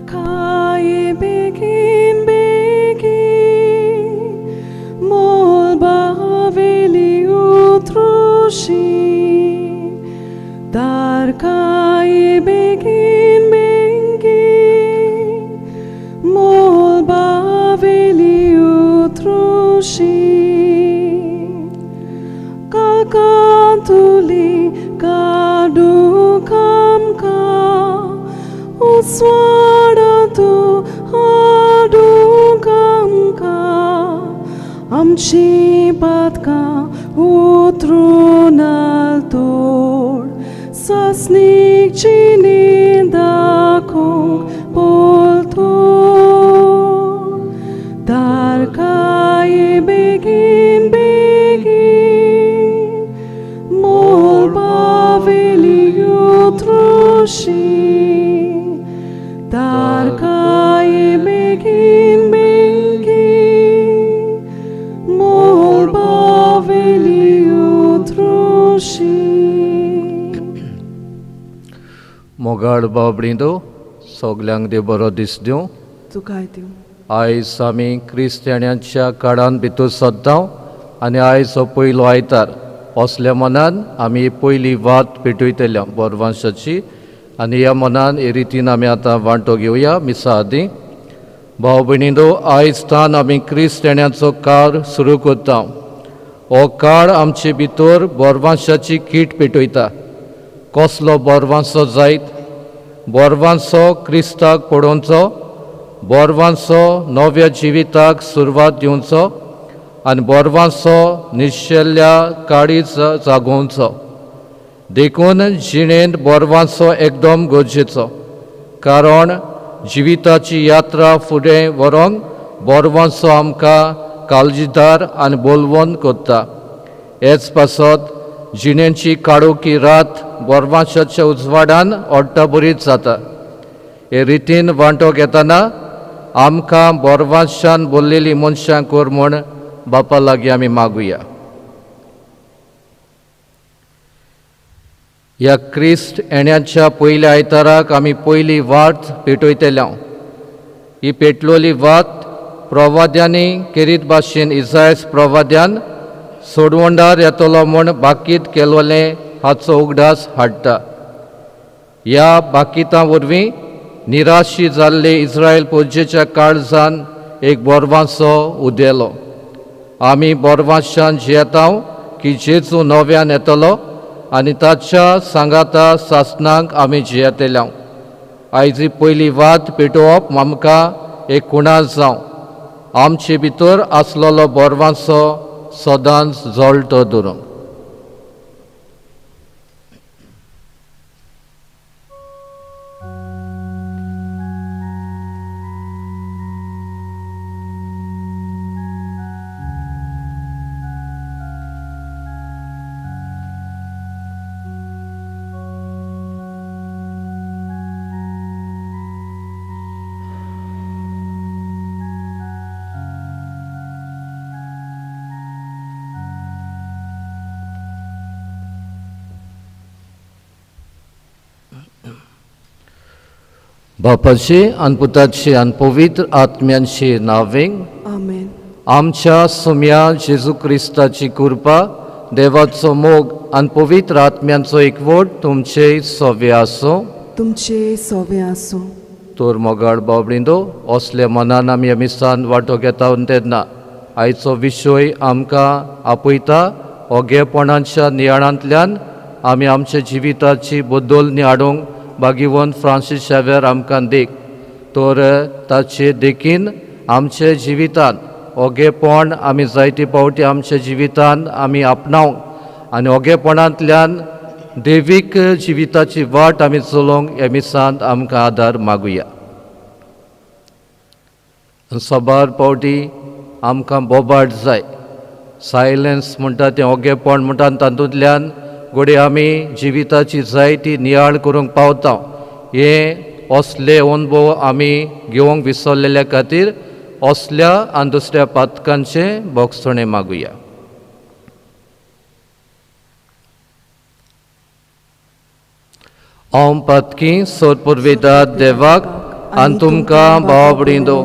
तारखाय बेगीन बेगीन मोलबावेली उतरुशी तारखाय बेगीन बेगीन मोलबावेली उतरुशी काकांतुली काडू कामका उस्वाडातू हाडू कामका आमची पातकां उतरून तोड सासणीची दाखोवंक पोलतो तारखाय बेगीन बेगीन मोलबावेली उतरुशी तारखाय बेगीन बेगीन मोलबावेली उतरुशी. मोगाळ बाबडींदो सगल्यांक देव बरो दीस दिवं. तुकाय दिवं. आयज आमी क्रिस्त्यान्यांच्या काळान भितर सरता आनी आयज हो पयलो आयतार. असल्या मनान आमी पयली वात पेटयतल्या बोरवांशाची आनी ह्या मनान हे रितीन आमी आतां वांटो घेवया मिसा आदीं. भाव भयणींनो, आयज तान आमी क्रिस्त्यान्यांचो काळ सुरू करता. हो काळ आमचे भितर बोरवांशाची कीट पेटयता. कसलो बोरवांसो जायत? बोरवांसो क्रिस्ताक पळोवचो, बोरवांसो नव्या जिविताक सुरवात दिवचो आनी बोरवांसो निश्चेल्ल्या काळीज जागोवचो. देखून जिणेंत बोरवांसो एकदम गरजेचो, कारण जिविताची यात्रा फुडें व्हरूंक बोरवांसो आमकां काळजीदार आनी बोलवण करता. हेच पासत जिणेची काळोखी रात बोरवांशाच्या उजवाडान ओडटाबरीत जाता. हे रितीन वांटो घेतना आमकां बोरवांशान बोल्लेली मनशां कर म्हूण बापा लागीं आमी मागुया. ह्या क्रिस्त येण्याच्या पयल्या आयताराक आमी पयली वात पेटयतल्या. ही पेटलोली वात प्रवाद्यांनी केरीत भाशेन इजायस प्रवाद्यान सोडवंडार येतलो म्हूण बाकीत केलोलें हाचो उगडास हाडटा. ह्या बाकितां वरवीं निराशी जाल्ले इस्रायल पुजेच्या काळजान एक बोरवांसो उदेलो. आमी बोरवांशान जियेता की जेजू नव्यान येतलो आनी ताच्या सांगाता सासणाक आमी जियेतल्या. आयज ही पयली वात पेटोवप आमकां एक कुणास जावं. आमचे भितर आसलेलो बोरवांसो सदांच जळटो दवरूंक. बापाचे आनी पुताचे आनी पवित्र आत्म्यांचे नांवें आमेन. आमच्या सोम्या जेजू क्रिस्ताची कृपा, देवाचो मोग आनी पवित्र आत्म्यांचो एकवट तुमचे सोवे आसूं. तुमचे सोवे आसूं. तर मोगाळ बाबडींदो, असल्या मनान आमी ह्या मिसान वांटो घेता तेन्ना आयचो विशय आमकां आपयता. ओगेपणाच्या नियाळांतल्यान आमी आमच्या जिविताची बदलणी हाडूंक भाग्यवंत फ्रांसीस शाव्यर आमकां देख. तर ताचे देखीन आमच्या जिवितांत ओगेपण आमी जायते फावटी आमच्या जिवितांत आमी आपणावंक आनी ओगेपणांतल्यान देवीक जिविताची वाट आमी चलोवंक ह्या मिसांत आमकां आदार मागुया. साबार फावटी आमकां बोबाट जाय, सायलन्स म्हणटा तें ओगेपण म्हणटा, तातूंतल्यान घडये आमी जिविताची जायती नियाळ करूंक पावता. हे असले अनुभव आमी घेवंक विसरलेल्या खातीर असल्या आनी दुसऱ्या पातकांचें भोगसणें मागुया. हांव पातकी सोरपुर्वेदार देवाक आनी तुमकां भाव-भयणींनो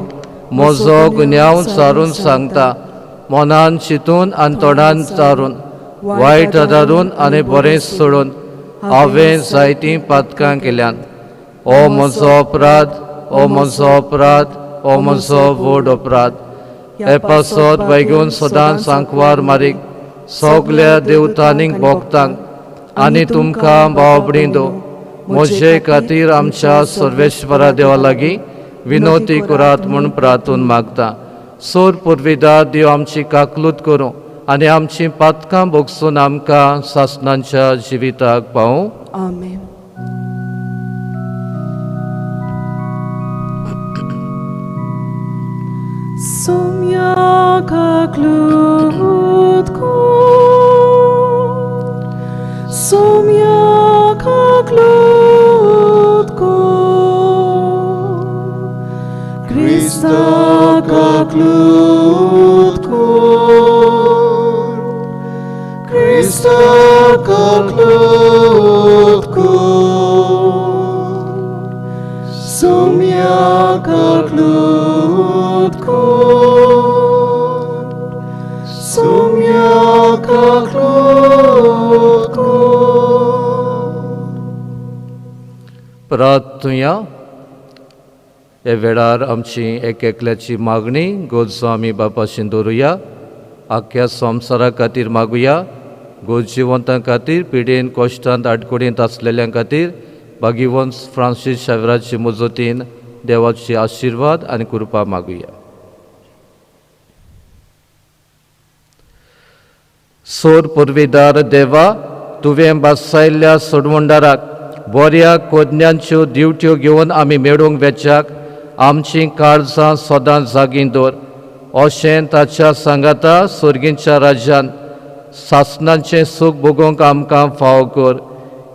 म्हजो गुन्यांव सारून सांगता, मनान चिंतून आनी तोंडान चारून, वायट आदारून आनी बरें सोडून हांवें जायतीं पातकां केल्यान. ओ म्हजो अपराध, ओ म्हजो अपराध, ओ म्हजो व्हड अपराध. हे पासत बेगून सदांच आंकवार मारीक सगल्या देवतांनीक भोगतांक आनी तुमकां भाव-भयणींनो म्हजे खातीर आमच्या सर्वेश्वरा देवा लागीं विनोती करात म्हूण प्रार्थून मागता. सोर पुर्विदार देव आमची काकलूत करूं आनी आमची पातकां भोगसून आमकां सासणांच्या जिविताक पावूं. आमेन. Sumya kaklutku, sumya kaklutku, Krista kaklutku, Krista kaklutku, sumya kaklutku, sumya kaklutku. प्रार्थुया. हे वेळार आमची एक एकल्याची मागणी गोजो आमी बापाशीन दवरुया. आख्या संवसारा खातीर मागुया, गोजिवंतां खातीर, पिडेन कश्टांत आडकुडींत आसलेल्यां खातीर भागीवंत फ्रांसीस शावराची मजतीन देवाची आशिर्वाद आनी कृपा मागुया. सोर पुर्विदार देवा, तुवें बसायल्ल्या सोडवंडाराक बऱ्या कोदण्यांच्यो दिवट्यो घेवन आमी मेळूंक वेच्याक आमचीं काळजां सदांच जागीं दवर. अशें ताच्या सांगाता सर्गींच्या राज्यान सासणाचें सूख भोगोवंक आमकां फाव कर.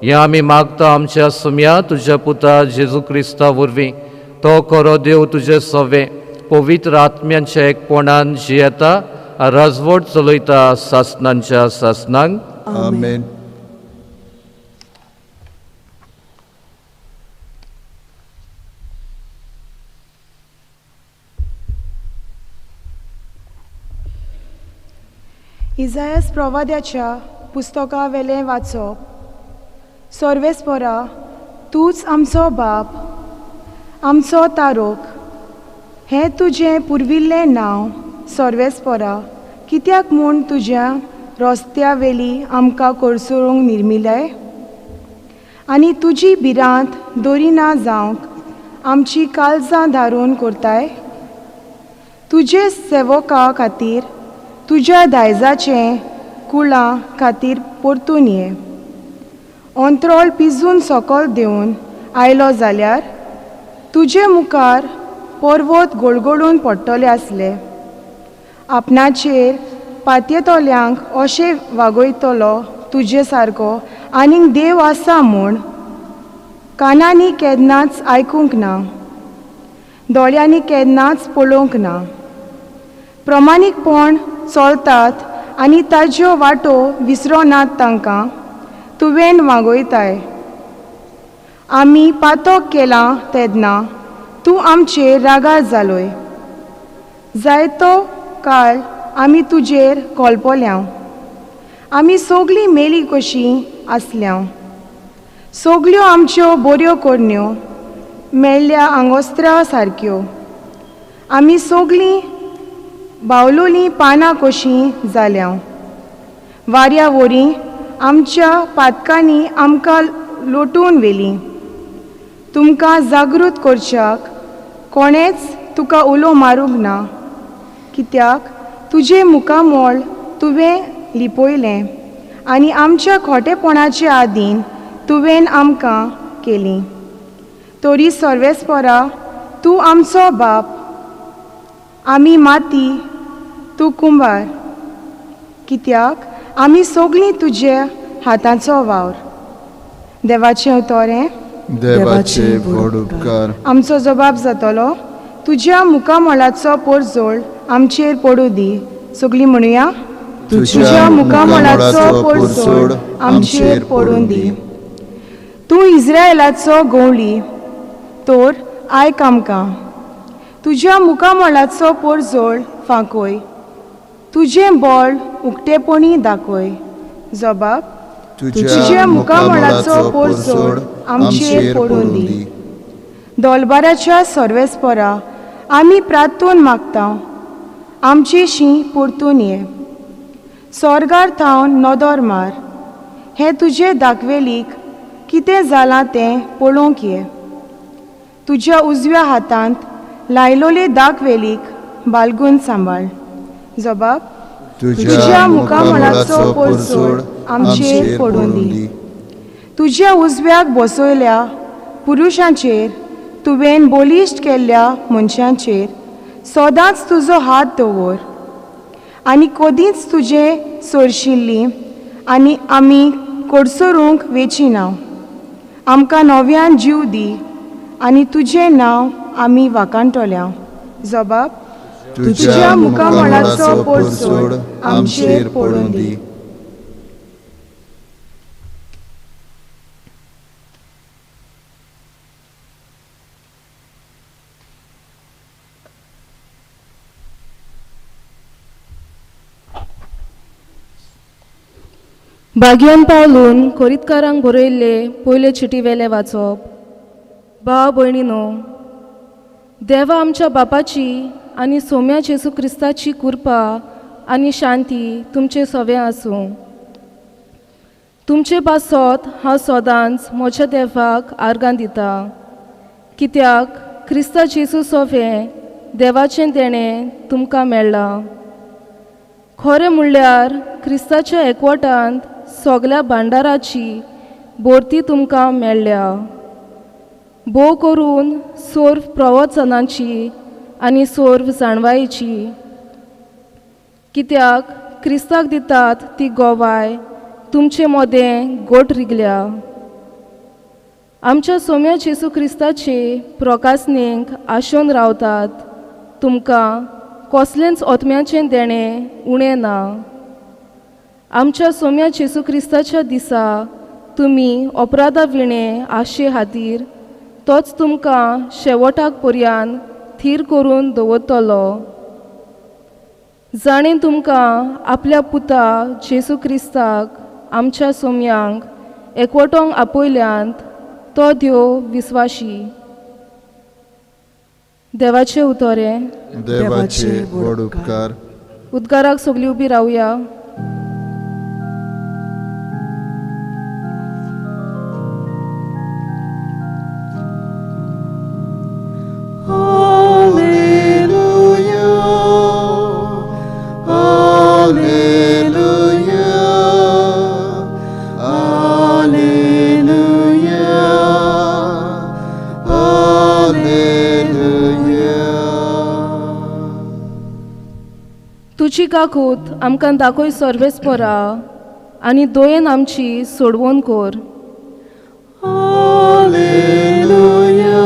हें आमी मागता आमच्या सुम्या तुज्या पुता जेजू क्रिस्ता वरवीं. तो खरो देव तुजें सवें पवित्र आत्म्यांच्या एकपणान जियेता राजवट चलयता सासणांच्या सासणांक. आमेन. इजायस प्रवाद्याच्या पुस्तकावेलें वाचप. सर्वेस्परा, तूंच आमचो बाप, आमचो तारोक. हें तुजें पुर्विल्लें नांव सर्वेस्परा, कित्याक म्हूण तुज्या रस्त्या वेली आमकां कोळसोवंक निर्मिलें आनी तुजी भिरांत दरिना जावंक आमची काळजां धारून करताय. तुजे सेवका खातीर, तुज्या दायजाचें कुळां खातीर परतून ये. अंत्रोळ पिजून सकल देवन आयलो जाल्यार तुजे मुखार पर्वत गोळगोळून पडटले आसले. आपणाचेर पातयेतल्यांक अशें वागयतलो तुजे सारको आनीक देव आसा म्हूण कानांनी केन्नाच आयकूंक ना, दोळ्यांनी केन्नाच पळोवंक ना. प्रमाणीकपण चलतात आनी ताज्यो वाटो विसरोनात तांकां तुवें वागयताय. आमी पातक केलां तेन्ना तूं आमचेर रागार जालोय. जायतो काळ आमी तुजेर कोलपोल्या. आमी सगळीं मेली कशीं आसल्या. सगल्यो आमच्यो बऱ्यो करण्यो मेळ्ळ्या आंगोस्त्रा सारक्यो. आमी सगळीं बावलोलीं पानां कशीं जाल्या. वाऱ्या वरी आमच्या पातकांनी आमकां लोटून व्हेलीं. तुमकां जागृत करच्याक कोणेंच तुका उलो मारूंक ना, कित्याक तुजें मुखामळ तुवें लिपयलें आनी आमच्या खोटेपणाचे आदीन तुवें आमकां केली. तरी सर्वेस्परा, तूं आमचो बाप, आमी माती, तूं कुंबार, कित्याक आमी सगळीं तुज्या हाताचो वावर. देवाचें उतोरें. देवाचे व्हड उपकार. आमचो जबाब जातलो, तुज्या मुखामळाचो पोरजोळ आमचेर पडूं दी. सगळीं म्हणुया, तुज्या मुखामळाचो पोरजोळ आमचेर पडूं दी. तूं इस्रायलाचो गवळी तर आयक आमकां. तुज्या मुखामळाचो पोरजोळ फांकय, तुजें बळ उक्तेपणी दाखय. जबाब तुज्या मुखामळाचो पोरजोळ आमचेर पडूं दी. दोलबाराच्या सर्वेस्परा आमी प्रार्थून मागता, आमचेशी परतून ये. स्वर्गार थावन नदर मार, हें तुजें दाखवेलीक कितें जालां तें पळोवंक ये. तुज्या उजव्या हातांत लायलोले दाखवेलीक बालगून सांबाळ. जबाब तुज्या मुखामळाचो पोरजोळ आमचेर पडूं दी. तुज्या उजव्याक बसयल्या पुरुशांचेर, तुवें बलिश्ट केल्ल्या मनशांचेर सदांच तुजो हात दवर आनी कदींच तुजें सोरशिल्ली आनी आमी कडसरूंक वेची ना. आमकां नव्यान जीव दी आनी तुजें नांव आमी वाखाणटल्या. जबाब तुज्या मुखामळाचो पोरजोळ आमचेर पडूं दी. भाग्यान पावलून कोरीतकारांक बरयल्ले पयले चिटी वेले वाचप. भाव भयणीनो, देवा आमच्या बापाची आनी सोम्या जेजू क्रिस्ताची कृपा आनी शांती तुमचे सवे आसूं. तुमचे पासत हांव सदांच म्हज्या देवाक आर्गां दिता, कित्याक क्रिस्ता जेजू सोवें देवाचें देणें तुमकां मेळ्ळां. खरें म्हणल्यार क्रिस्ताच्या एकवटांत सगल्या भांडाराची भरती तुमकां मेळ्ळ्या. भोव करून सर्व प्रवचनांची आनी सर्व जाणवायेची, कित्याक क्रिस्ताक दितात ती गोवाय तुमचे मदें गोट रिगल्या. आमच्या सोम्या जेजू क्रिस्ताचे प्रकासनेक आशोन रावतात तुमकां कसलेंच आत्म्याचें देणें उणें ना. आमच्या सोम्या जेजू क्रिस्ताच्या दिसा तुमी अपराधा विणें आशे खातीर तोच तुमकां शेवटाक पर्यान थीर करून दवरतलो. जाणें तुमकां आपल्या पुता जेजू क्रिस्ताक आमच्या सोम्यांक एकवटोंक आपयल्यांत तो देव विस्वाशी. देवाचे उतोरें. देवाचे व्हड उपकार. उद्गाराक सगळीं उबी रावया. तुजी काकूत आमकां दाखय सर्वेस्परा आनी दोयेन आमची सोडवण कर. Alleluia,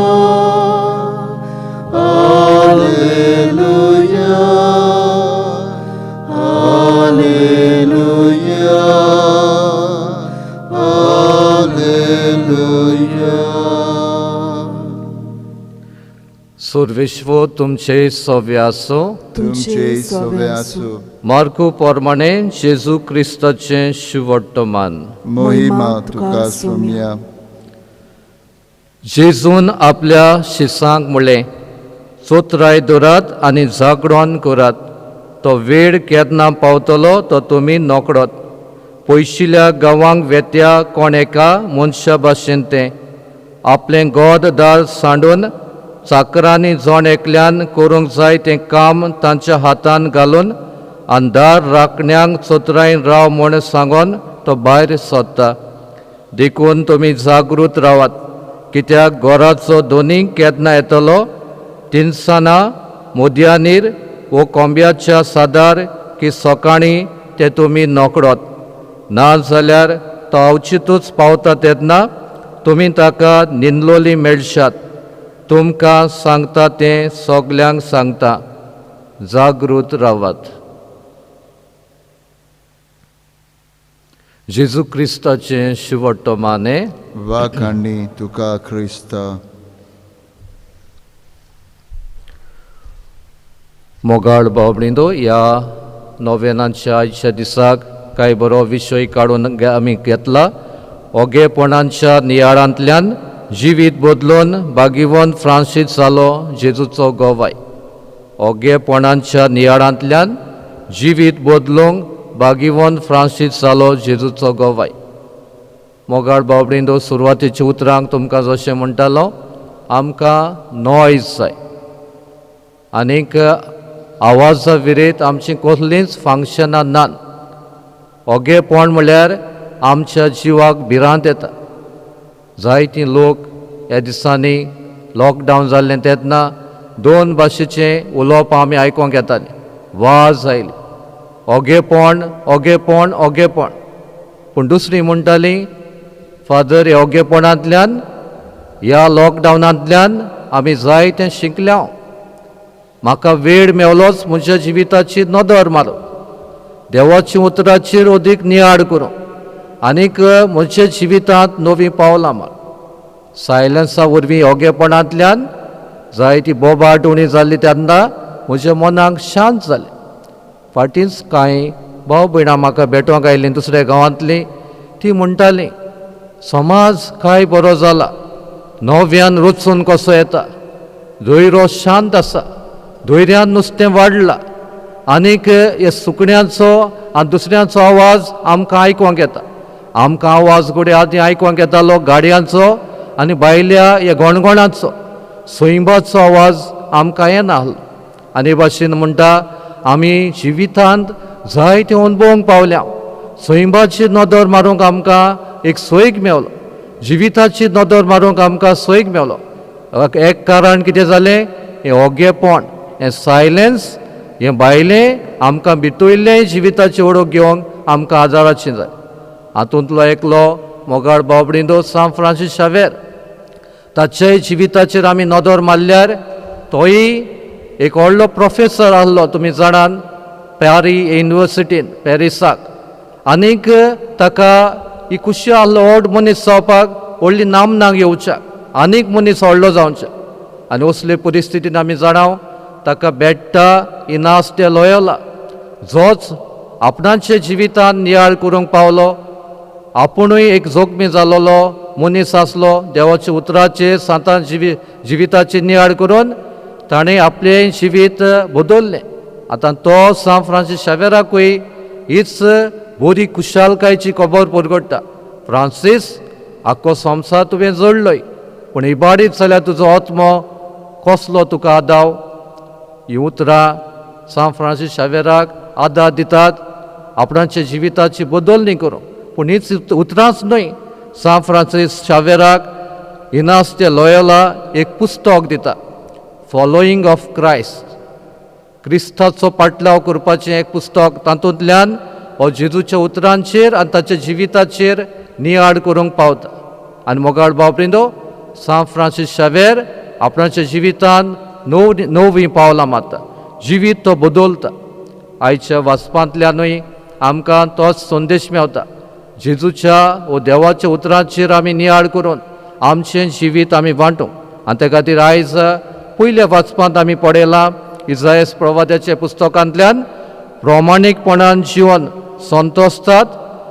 alleluia, alleluia, alleluia. सर्वेश्व तुमचे सवे आसूं. तुमचे सवे आसूं. मार्कू प्रमाणे जेजू क्रिस्ताचें शिवट्टमान. मोहिमा तुका सोम्या. जेजून आपल्या शिसांक म्हणलें, चोत्राय दवरात आनी जागरण करात. तो वेळ केन्ना पावतलो तो तुमी नकडत. पयशिल्या गांवांक वेत्या कोण एका मनशा भाशेन तें आपलें गोद दार सांडून चाकरांनी जण एकल्यान करूंक जाय तें काम तांच्या हातान घालून आनी दार राखण्यांक चोत्रायन राव म्हूण सांगून तो भायर सोदता. देखून तुमी जागृत रावात, कित्याक घराचो दोनी केन्ना येतलो तिनसाना मोदयानीर वो कोंब्याच्या सादार की सकाळीं ते तुमी नकडत. ना जाल्यार तो अवचितूच पावता तेन्ना तुमी ताका न्हिदलोली मेळशात. तुमकां सांगता तें सगल्यांक सांगता, जागृत रावात. जेजू क्रिस्ताचें शिवट्टमाने वाखाणी तुका क्रिस्ता. मोगाळ भाव-भयणींनो, ह्या नोवेनाच्या आयच्या दिसाक कांय बरो विशय काडून आमी घेतला. ओगेपणाच्या नियाळांतल्यान जिवीत बदलून बागिवन फ्रांसीस जालो जेजूचो गवाय. ओगेपणाच्या नियाळांतल्यान जिवीत बदलूंक बागिवन फ्रांसीस जालो जेजूचो गवाय. मोगाळ भाव-भयणींनो, सुरवातेच्या उतरांक तुमकां जशें म्हणटालो, आमकां नॉयज जाय आनीक आवाजा विरयत आमचीं कसलींच फंक्शनां नात. ओगेपण म्हळ्यार आमच्या जिवाक भिरांत येता. जायतीं लोक ह्या दिसांनी लॉकडावन जाल्लें तेन्ना दोन भाशेचें उलोवप आमी आयकोंक येतालीं. वाज आयली, ओगेपण ओगेपण ओगेपण. पूण दुसरी म्हणटाली, फादर, ह्या ओगेपणांतल्यान ह्या लॉकडावनांतल्यान आमी जायतें शिकल्या. म्हाका वेळ मेवलोच म्हज्या जिविताची नदर मारूं, देवाच्या उतराचेर अदीक नियाळ करूं आनीक म्हज्या जिवितांत नवीं पावलां मार. सायलन्सा वरवीं ओगेपणांतल्यान जायती बोबाट उणी जाल्ली तेन्ना म्हज्या मनाक शांत जालें. फाटींच कांय भाव भयणां म्हाका भेटोंक आयलीं दुसऱ्या गांवांतलीं. ती म्हणटालीं, समाज काय बरो जाला, नव्यान रचून कसो येता, धैरो शांत आसा, धैर्यान नुस्तें वाडलां आनीक हे सुकण्यांचो आनी दुसऱ्यांचो आवाज आमकां आयकोंक येता. आमकां आवाज घडये आदीं आयकोंक येतालो गाडयांचो आनी भायल्या ह्या गणगणाचो, सैमाचो आवाज आमकां येना आसलो. आनी हे भाशेन म्हणटा, आमी जिवितांत जायते अणभवंक पावल्या. सैमाची नदर मारूंक आमकां एक सोयीक मेवलो, जिविताची नदर मारूंक आमकां सोयीक मेवलो. एक कारण कितें जालें, हें ओगेपण, हें सायलेन्स, हें भायलें आमकां भितरलें जिविताची ओळख घेवंक आमकां आदाराचें जाय. हातूंतलो एकलो मोगाळ भाव-भयणींनो सांत फ्रांसीस शावेर, ताच्याय जिविताचेर आमी नदर मारल्यार तोय एक व्हडलो प्रोफेसर आसलो, तुमी जाणान, पॅरी युनिवर्सिटीन पॅरिसाक. आनीक ताका ही खुशी आसलो व्हड मनीस जावपाक, व्हडली नामनाक येवच्याक, आनीक मनीस व्हडलो जावच्या. आनी असले परिस्थितीन आमी जाणाव ताका बेडटा इनास दे लोयोला, जोच आपणाच्या जिवितान नियाळ करूंक पावलो. आपुणूय एक जोखमी जालोलो मनीस आसलो. देवाच्या उतराचेर सांतान जिविताची नियाळ करून ताणें आपलें जिवीत बदललें. आतां तो सांत फ्रांसीस शावेराकूय हीच बरी खुशालकायेची खबर परगट्टा. फ्रांसीस, आख्खो संवसार तुवें जोडलोय, पूण इबाडीत जाल्यार तुजो आत्मो कसलो तुका आदाव. हीं उतरां सांत फ्रांसीस शावेराक आदार दितात आपणाच्या जिविताची बदलणी करूंक. पूण हीच उतरांच न्हय, सांत फ्रांसीस शावेराक इनास दे लोयोला एक पुस्तक दिता, फॉलोईंग ऑफ क्रायस्ट, क्रिस्ताचो पाटलाव करपाचें एक पुस्तक. तातूंतल्यान हो जेजूच्या उतरांचेर आनी ताच्या जिविताचेर नियाळ करूंक पावता. आनी मोगाळ भाव-भयणींनो, सांत फ्रांसीस शावेर आपणाच्या जिवितान नवीं पावलां मारता, जिवीत तो बदलता. आयच्या वाचपांतल्यानूय आमकां तोच संदेश मेवता. जेजूच्या वो देवाच्या उतरांचेर आमी नियाळ करून आमचें जिवीत आमी वांटूंक. आनी ते खातीर आयज पयल्या वाचपांत आमी पळयलां इजायस प्रवाद्याच्या पुस्तकांतल्यान, प्रमाणीकपणान जिवन संतोसतात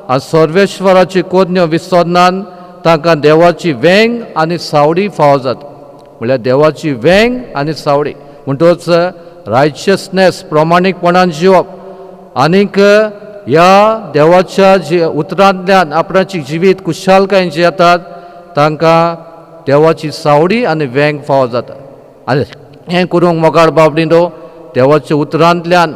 आनी सर्वेश्वराची कोज्ञो विसरनान तांकां देवाची वेंग आनी सावडी फावो जाता. म्हणल्यार देवाची वेंग आनी सावडी म्हणटच रायचियसनेस, प्रमाणीकपणान जिवप आनीक ह्या देवाच्या जी उतरांतल्यान आपणाची जिवीत खुशालकायेन जियेतात तांकां देवाची सावडी आनी वेंग फावो जाता. आनी हें करूंक मोगाळ भाव-भयणींनो, देवाच्या उतरांतल्यान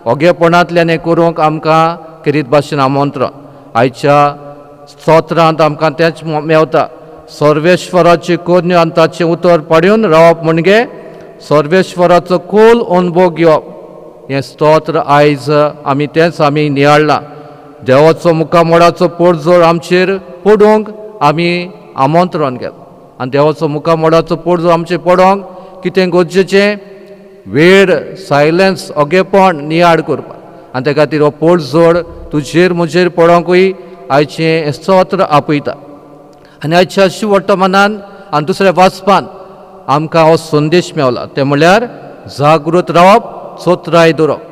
ओगेपणांतल्यान हें करूंक आमकां खेरीत भाशेन आमंत्रण. आयच्या स्तोत्रांत आमकां तेंच मेवता. सर्वेश्वराची कोन्यो आनी ताचें उतर पाडून रावप म्हणजे सर्वेश्वराचो खोल अनुभव घेवप. हें स्तोत्र आयज आमी तेंच आमी नियाळ्ळां. देवाचो मुखामोडाचो पोडजोड आमचेर पडूंक आमी आमंत्रण केलां. आनी देवाचो मुखामोडाचो पोडजोड आमचेर पडोंक कितें गरजेचें, वेळ, सायलन्स, ओगेपण, नियाळ करपाक. आनी ते खातीर हो पोडजोड तुजेर म्हजेर पडोंकूय आयचें स्तोत्र आपयता. आनी आयच्या शिववर्तमानान आनी दुसऱ्या वाचपान आमकां हो संदेश मेवला, तें म्हणल्यार जागृत रावप चोत्राय दवरप,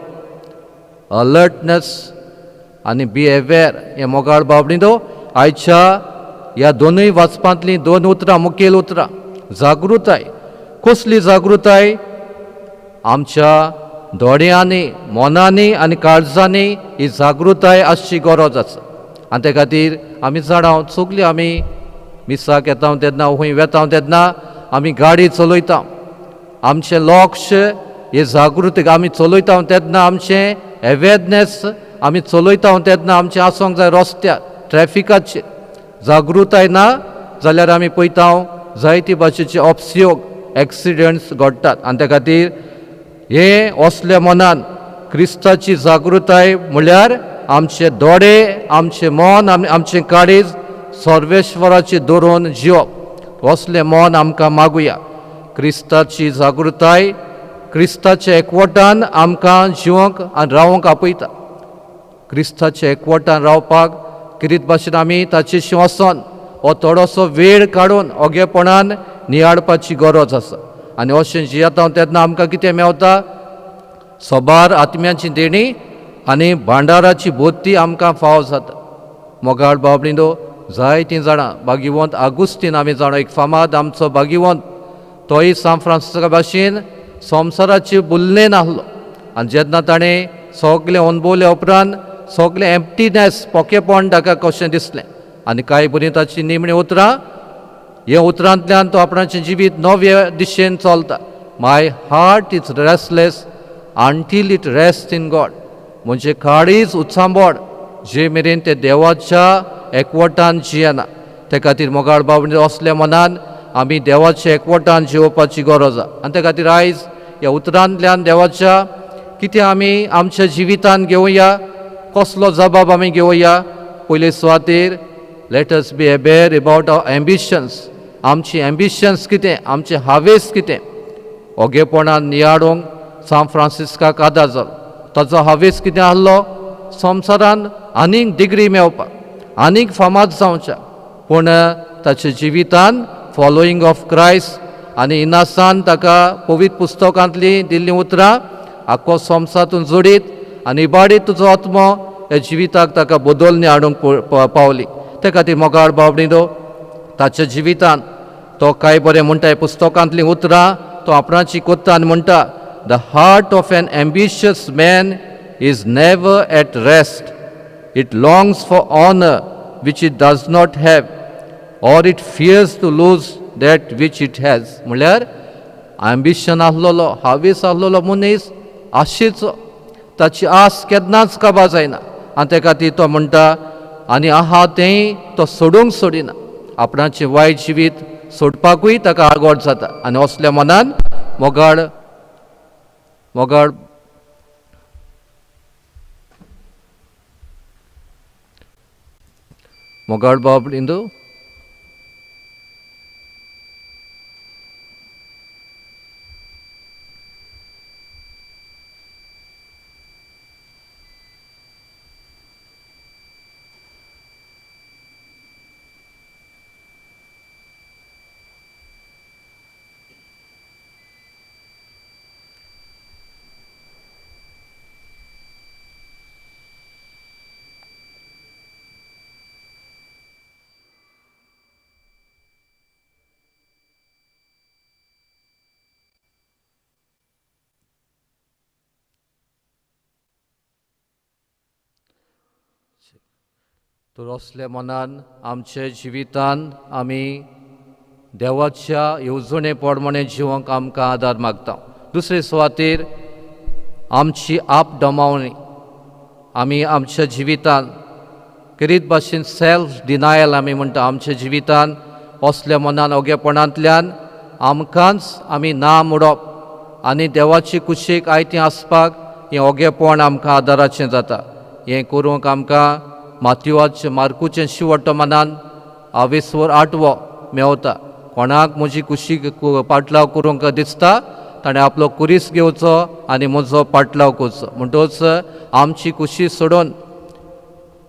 अलर्टनेस आनी बी अवेर. हें मोगाळ भाव-भयणींनो, आयच्या ह्या दोनूय वाचपांतलीं दोन उतरां, मुखेल उतरां. जागृताय. कसली जागृताय? आमच्या दोळ्यांनी, मनांनी आनी काळजांनी ही जागृताय आसची गरज आसा. आनी ते खातीर आमी जाणा, सगळीं आमी मिसाक येता तेन्ना, खंय वेता तेन्ना आमी गाडी चलयता, आमचें लक्ष हे जागृतीक आमी चलयता तेन्ना, आमचें अवेरनेस आमी चलयता तेन्ना आमचें आसूंक जाय रस्त्यार ट्रॅफिकाचेर. जागृताय ना जाल्यार आमी पळयता जायते भाशेचे अपसयोग, एक्सिडंट्स घडटात. आनी त्या खातीर हे असल्या मनान क्रिस्ताची जागृताय म्हणल्यार आमचे दोळे, आमचें मन, आमचें काळीज सर्वेश्वराचे दवरून जिवप. असलें मन आमकां मागुया. क्रिस्ताची जागृताय क्रिस्ताच्या एकवटान आमकां जिवंक आनी रावंक आपयता. क्रिस्ताच्या एकवटान रावपाक किरीत भाशेन आमी ताचेशी वचोन हो थोडोसो वेळ काडून ओगेपणान नियाळपाची गरज आसा. आनी अशें जियेता तेन्ना आमकां कितें मेवता? सबार आत्म्याची देणी आनी भांडाराची बोती आमकां फावो जाता. मोगाळ भाव-भयणींनो, जायतीं जाणां भागिवंत आगुस्तीन आमी जाणा, एक फामाद आमचो भागिवंत, तोय सांत फ्रांसिस्का भाशेन संवसाराची बुल्ले नासलो. आनी जेन्ना ताणें सगळें अणभवल्या उपरांत सगळें एम्प्टीनेस, पोकेपण ताका कशें दिसलें. आनी कांय भुरगीं ताची निमणीं उतरां, हे उतरांतल्यान तो आपणाचें जिवीत नवे दिशेन चलता. My heart is restless until it rest in God. म्हणजे काळीज उत्सांबोड जे मेरेन ते देवाच्या एकवटान जियेना. ते खातीर मोगाळ भाव, असल्या मनान आमी देवाच्या एकवटान जिवपाची गरज आसा. आनी ते खातीर आयज ह्या उतरांतल्यान देवाच्या कितें आमी आमच्या जिवितान घेवया, कसलो जबाब आमी घेवया? पयले सुवातेर, let us be aware about our ambitions. आमची एम्बिशन्स कितें, आमचे हावेस कितें, ओगेपणान नियाळूंक सांत फ्रांसिस्काक आदार जालो. ताचो हावेस कितें आहलो? संवसारान आनीक डिग्री मेळपाक, आनीक फामाद जावच्या. पूण ताच्या जिवितान फॉलोईंग ऑफ क्रायस्ट आनी इनासान ताका पवित्र पुस्तकांतलीं दिल्लीं उतरां, आख्खो संवसारातून जोडीत आनी इबाडीत तुजो आत्मो, ह्या जिविताक ताका बदलणी हाडूंक पावली. ते खातीर मोगाळ भाव-भयणींनो, ताच्या जिवितान तो कांय बरें म्हणटा. पुस्तकांतलीं उतरां तो आपणाची कोत्ता आनी म्हणटा, "The heart of an ambitious man is never at rest. It longs for honour which it does not have, or it fears to lose that which it has." म्हणल्यार एम्बिशन आसलेलो, हावेस आसलेलो मनीस आशेचो, ताची आस केन्नाच काबार जायना. आनी ते खातीर तो म्हणटा, आनी आहा तेंय तो सोडूंक सोडिना. आपणाचें वायट जिवीत सोडपाकूय ताका आगोड जाता. आनी असल्या मनान मोगाळ मोगाळ मोगाळ बाब इंदू, तर असल्या मनान आमच्या जिवितान आमी देवाच्या येवजणे प्रमाणे जिवंक आमकां आदार मागता. दुसरे सुवातेर आमची आप दमावणी, आमी आमच्या जिवितान करीत भाशेन सेल्फ डिनायल आमी म्हणटा. आमच्या जिवितान असल्या मनान ओगेपणांतल्यान आमकांच आमी ना मोडप आनी देवाची कुशीक आयतें आसपाक हें ओगेपण आमकां आदाराचें जाता. हें करूंक आमकां मातयोचे मार्कूचें शिवट्ट मनान आवेसवर आठवो मेवता. कोणाक म्हजी कुशीक पाटलाव करूंक दिसता ताणें आपलो कुरीस घेवचो आनी म्हजो पाटलाव करचो. म्हणटकच आमची कुशी सोडून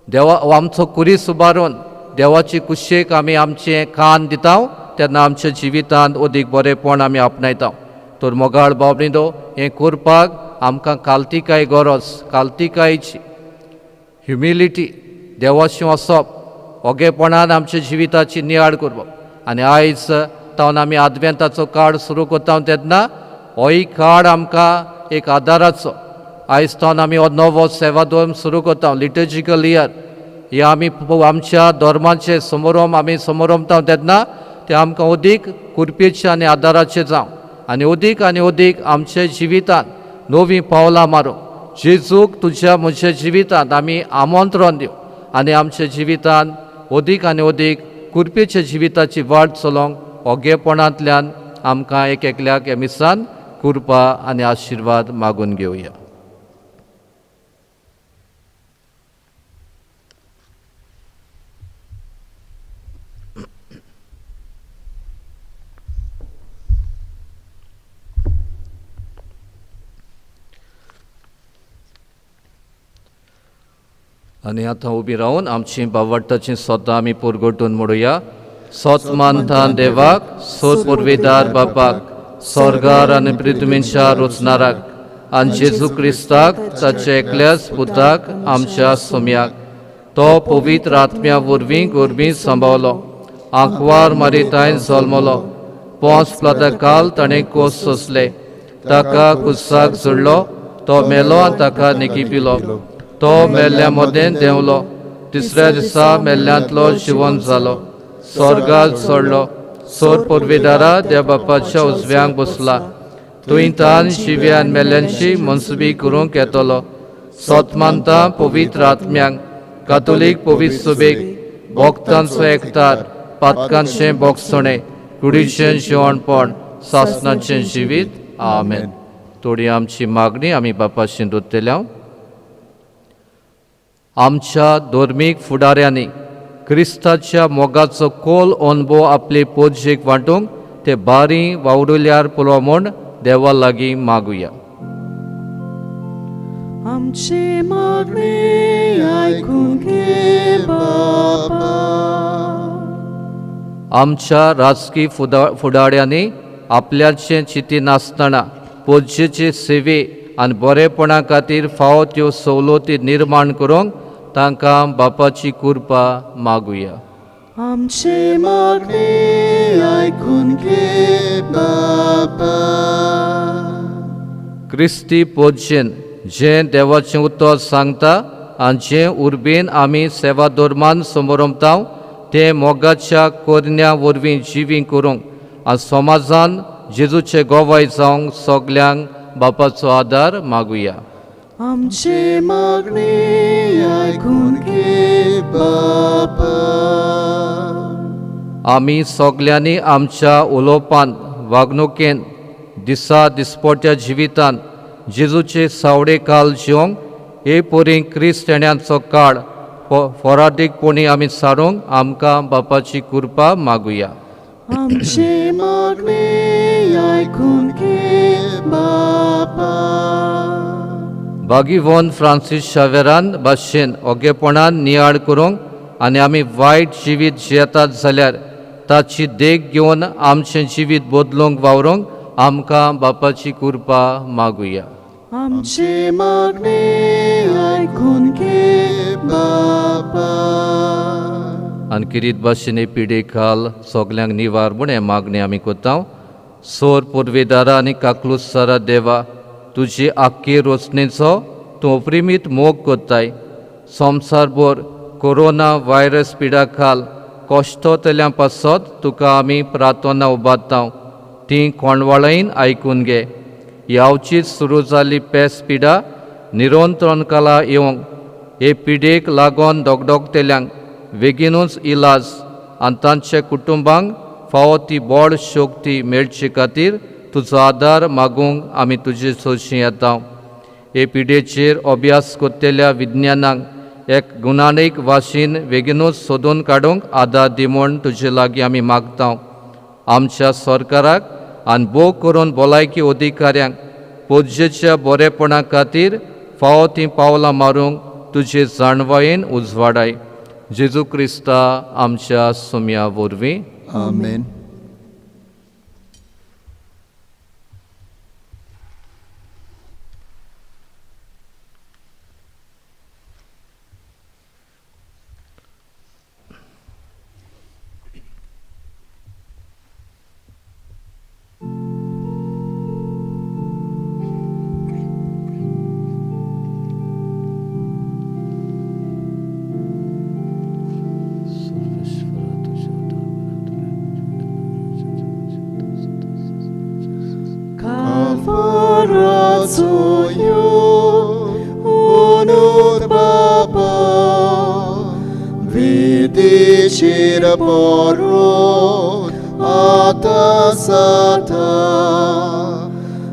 देवा आमचो कुरीस उबारून देवाची कुशेक आमी आमचें कान दिता तेन्ना आमच्या जिवितांत अदीक बरेंपण आमी आपणायता. तर मोगाळ भाव-भयणींनो, हें करपाक आमकां कालतिकाय गरज, कालतिकायची ह्युमिलिटी, देवाशी वसप, ओगेपणान आमच्या जिविताची नियाळ करप. आनी आयज तावन आमी आदवेंताचो काळ सुरू करता तेन्ना होय काळ आमकां एक आदाराचो. आयज तावन आमी हो नवो सेवा धर्म सुरू करता, लिटर्जिकल इयर. हे आमी आमच्या धर्माचे समारंभ आमी समारंभता तेन्ना ते आमकां अदीक कुरपेचे आनी आदाराचे जावं आनी अदीक आनी अदीक आमच्या जिवितांत नवीं पावलां मारूं. जेजूक तुज्या म्हज्या जिवितांत आमी आमंत्रण दिवं आनी आमच्या जिवितांत अदीक आनी अदीक कुरपेच्या जिविताची वाट चलोवंक ओगेपणांतल्यान आमकां एक एकल्याक ह्या मिसान कृपा आनी आशिर्वाद मागून घेवया. आनी आतां उबी रावन आमची बावडटाची सोदां आमी पुरगोटून म्हणुया. सोत मानता देवाक, सोत पुर्वेदार बापाक, स्वर्गार आनी पृथ्वीच्या रचणाराक आनी जेजू क्रिस्ताक ताच्या एकल्याच पुताक आमच्या सोम्याक, तो पवित्र आत्म्या वरवीं गोरवीं सांबावलो, आंकवार मारितायन जल्मलो, पोंच प्लाता काल ताणें कोस सोंसले, ताका कुसाक जोडलो, तो मेलो आनी ताका निकिपिलो, तो मेल्ल्या मदें देंवलो, तिसऱ्या दिसा मेल्ल्यांतलो जिवन जालो, स्वर्गार चडलो, सोर पुर्वेदारा देव बापाच्या उजव्यांक बसला, थंय तान शिव्यान मेल्ल्यांची मनसुबी करूंक येतलो. सोत मानता पवित्र आत्म्यांक, कातोलीक पवित्र सुबेक, भक्तांचो एकतार, पातकांचें बोगसणें, कुडीचें जिवणपण, सासनाचें जिवीत. आमेन. थोडी आमची मागणी आमी बापाशी दोतल्या. आमच्या धर्मीक फुडाऱ्यांनी क्रिस्ताच्या मोगाचो खोल अणभव आपले पोजयेक वांटूंक ते बारी वावडुल्यार पुरो म्हूण देवा लागीं मागुया. आमचे मागणे आयकून घे बापा. आमच्या राजकी फुडाऱ्यांनी आपल्याचें चिंती नासतना पोजयेचे सेवे आनी बरेपणा खातीर फावो त्यो सवलती निर्माण करूंक तांकां बापाची कृपा मागुया. आमचे मागणे आयकून घे बापा. क्रिस्ती पोजयेन जें देवाचें उतर सांगता आनी जें उर्बेन आमी सेवा धर्मान समरमता तें मोगाच्या कोरण्या वरवीं जिवीं करूंक आनी समाजान जेजूचे गोवाय जावंक सगल्यांक बापाचो आदार मागुया. आमचे मागणे आयकून घे बापा. आमी सगल्यांनी आमच्या उलोवपान, वागणुकेन, दिसा दिसपट्या जिवितान जेजूचे सावडे काल जिवंक हे परी क्रिस्तेण्यांचो काळ फोरादीकपणी आमी सारूंक आमकां बापाची कृपा मागुया. आमचे मागणे आयकून घे बापा. बागीवोन फ्रांसीस शावेरान भाशेन ओगेपणान नियाळ करूंक आनी आमी वायट जिवीत जियेतात जाल्यार ताची देख घेवन आमचें जिवीत बदलूंक वावरूंक आमकां बापाची कृपा मागुया. आमचे मागणे आयकून घे बापा. आनी किरीत भाशेन हे पिडे खाल सगल्यांक निवार म्हूण हें मागणें आमी करता. सोर पुर्वेदारा आनी काकलुसारा देवा, तुजी आख्खी रचणेचो तूं अपरिमीत मोग करताय. संवसारभर कोरोना व्हायरस पिडा खाल कश्टतल्या पासत तुका आमी प्रार्थना उबारता, ती कोंडवाळायन आयकून घे. यावचीच सुरू जाल्ली पेस पिडा निरंतरण कला येवंक हे पिडेक लागून डगडगतल्यांक बेगीनूच इलाज आनी तांच्या कुटुंबांक फावो ती बळ शक्ती मेळचे खातीर तुजो आदार मागूंक आमी तुजे सोशी येता. हे पिडेचेर अभ्यास करतल्या विज्ञानांक एक गुणानीक वाशीन बेगीनूच सोदून काडूंक आदार दी म्हूण तुजे लागीं आमी मागता. आमच्या सरकाराक आनी भोव करून भलायकी अधिकाऱ्यांक पोजयेच्या बरेपणा खातीर फावो तीं पावलां मारूंक तुजे जाणवायेन उजवाडाय. जेजू क्रिस्ता आमच्या सोम्या वरवीं. आमेन. पोराचो यो उनूत बापा विदेशीर पोरोत आतां जाता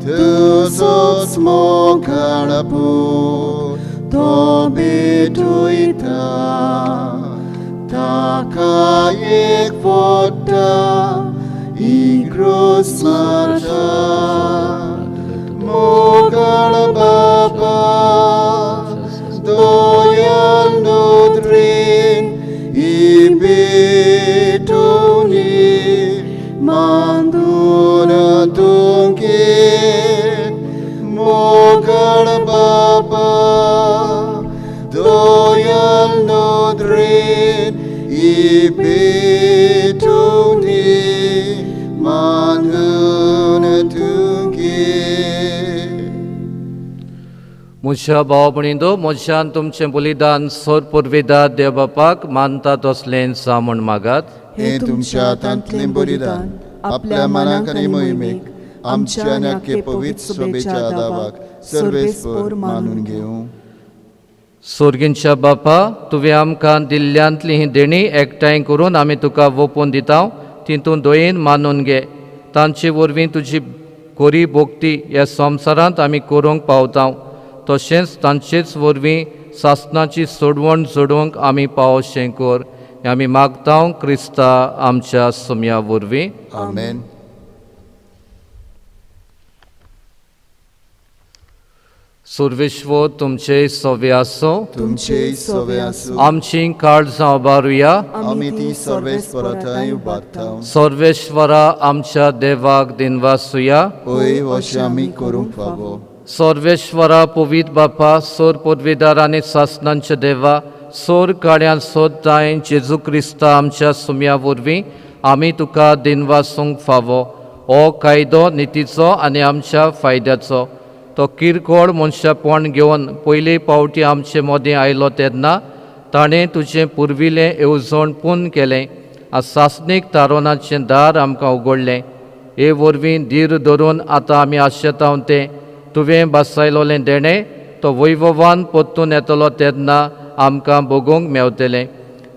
तुजोच मोगाळ पूत तो भेटयता ताका एक फोटा इग्रोस मारता मोगाळ बापा दोयाल नोद्रेन इबेटोनी मांदून तुंगे मोगाळ बापा दोयाल नोद्रेन इबेटोनी मांदून तुंगे. म्हज्या भाव भयणींनो, म्हज्यान तुमचें बलिदान सोर पुर्विदा देव बापाक मानता तसलें जावं म्हूण मागात. हें तुमच्या हातांतलें बलिदान आपल्या मनाक आनी मोहिमेक आमच्या आनी आख्खे पवित्र सभेच्या दावाक सर्वेस्पर मानून घेवं. सोर्गींच्या बापा, तुवें आमकां दिल्ल्यांतली ही देणी एकठांय करून आमी तुका वोपून दिता, तितून दयेन मानून घे. तांचे वरवीं तुजी कोरी भोक्ती ह्या संवसारांत आमी करूंक पावता, तशेंच तांचेच वरवीं सासणाची सोडवण जोडूंक आमी पावशें कर. हें आमी मागता क्रिस्ता आमच्या सोम्या वरवीं. आमेन. सुर्वेश्वर तुमचे सवे आसूं. तुमचे सवे आसूं. आमची काळजां उबारुया. आमी ती सर्वेस्पराथांय उबारता. सर्वेश्वरा आमच्या देवाक दिनवासुया. पळय अशें आमी करूंक फावो. सर्वेश्वरा पवित्र बापा, सोर पदवीदार आनी सासणांच्या देवा, सोर काळ्यान सोदताय जेजू क्रिस्ता आमच्या सुम्या वरवीं आमी तुका दिनवासूंक फावो. हो कायदो नितीचो आनी आमच्या फायद्याचो. तो किरकोळ मनशापण घेवन पयले पावटी आमचे मदीं आयलो तेन्ना ताणें तुजें पुर्विल्लें येवजण पूर्ण केलें आनी सासणीक तारोनाचें दार आमकां उगडलें. हे वरवीं धीर धरून आतां आमी आशेता तें तुवें बसायलोलें देणें तो वैभवान परतून येतलो तेन्ना आमकां भोगूंक मेवतलें.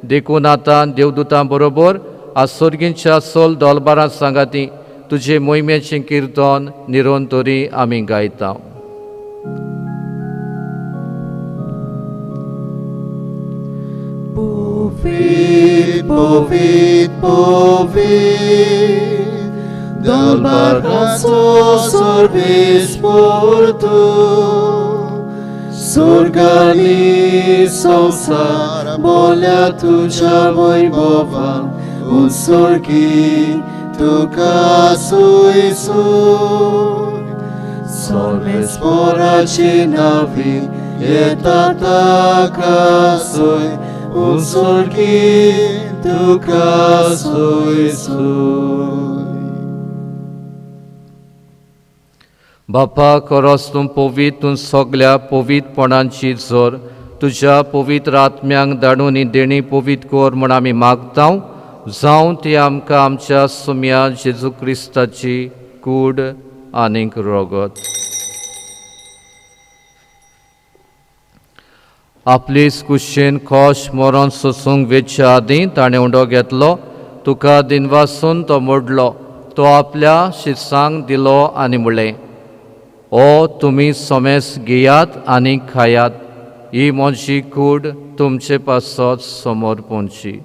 देखून आतां देवदूतां बरोबर आज सोर्गींच्या सोल दोलबारां सांगाती तुजे मोहिमेचें किर्तन निरंतरी आमी गायता. Povit, povit, povit, dal barcazo sorbis porto, sorgani संसार बोल्या तुझ्या वैभवान, un sorgi तुका सुय सुय, सर्वेस्पराची नावी येता ताका सुय, un sorgi तुका सुय सुय. बापा, खरोच तूं पवित्र, तूं सगल्या पवित्रपणांची जोर तुज्या पवित्र आत्म्यांक धाडून ही देणी पवित्र कर म्हूण आमी मागता. जावं ती आमकां आमच्या सुम्या जेजू क्रिस्ताची कूड आनीक रगत. आपलीच कुशेन खोश मरण सोसूंक वेच्या आदीं ताणें उंडो घेतलो, तुका दिनवासून तो मोडलो, तो आपल्या शिसांक दिलो आनी म्हणलें, ओ तुमी सोमेस घेयात आनी खायात, ही म्हजी कूड तुमचे पासत समोर पोंची.